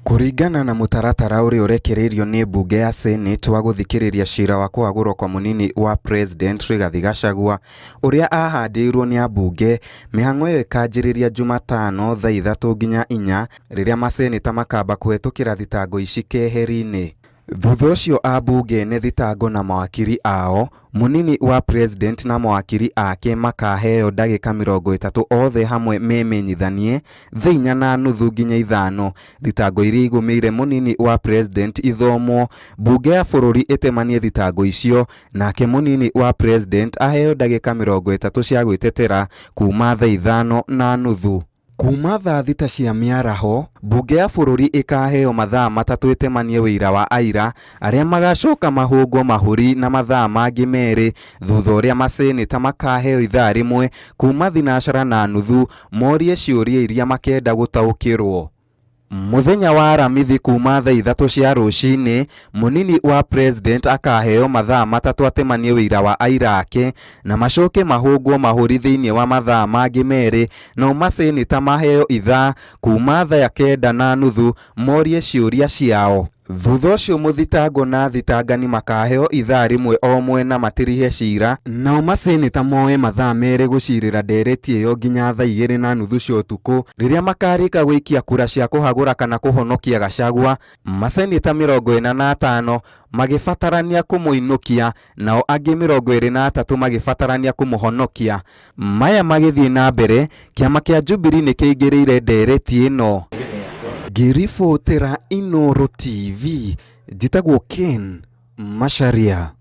Kũringana na mũtaratara ũrĩa ũrekereirio nĩ mbunge ya Senate wa gũthikĩrĩria ciira wa kũhagũrwo kwa mũnini wa President Rigathi Gachagua ũrĩa ahandĩirwo nĩ ambunge, mĩhang'o ĩyo ĩkanjĩrĩria Jumatano thaa 3 nginya 4 rĩrĩa maseneta makamba kũhetũkĩra thitango ici keheri-inĩ. Thutha ũcio ambunge ene thitango na mawakiri ao, mũnini wa President na mawakiri ake makaheo ndagĩka 30 othe hamwe memenyithanie thaa 4 na nuthu nginya 5 thitango iria igũmĩire mũnini wa President ithomwo, mbunge ya bũrũri ĩtemanie thitango icio nake mũnini wa President aheo ndagĩka 30 cia gwĩtetera kuma thaa 5 na nuthu. Kuma thaa 6 cia mĩaraho, mbunge ya bũrũri ĩkaheo mathaa 3 ĩtemanie ũira wa aira arĩa magacoka mahũngwo mahũri na mathaa mangĩ 2 thutha ũrĩa maseneta makaheo ithaa 1 kuma 6:30 morie ciũria iria makenda gũtaũkĩrwo. Mũthenya wa Aramithi kuma thaa 3 cia rũcinĩ, mũnini wa President akaheo mathaa 3 atemanie ũira wa aira ake na macoke mahũngwo mahũri thĩinĩ wa mathaa mangĩ 2 nao maseneta maheo ithaa kuma thaa 9:30 morie ciũria ciao. Thutha ũcio mũthitangwo na thitangani makaheo ithaa 1 o mwena matirihe cira nao maseneta moe mathaa 2 gũcirĩra ndereti ĩyo nginya thaa 2:30 cia ũtukũ rĩrĩa makarĩka gũikia kura cia kũhagũra kana kũhonokia Gachagua. Maseneta 45 magĩbatarania kũmũinũkia nao angĩ 23 magĩbatarania kũmũhonokia. Maya magĩthiĩ na mbere, kĩama kĩa Jubilee nĩ kĩingĩrĩire ndereti ĩno. Ngĩribotera Inooro TV, njĩtagwo Ken Macharia.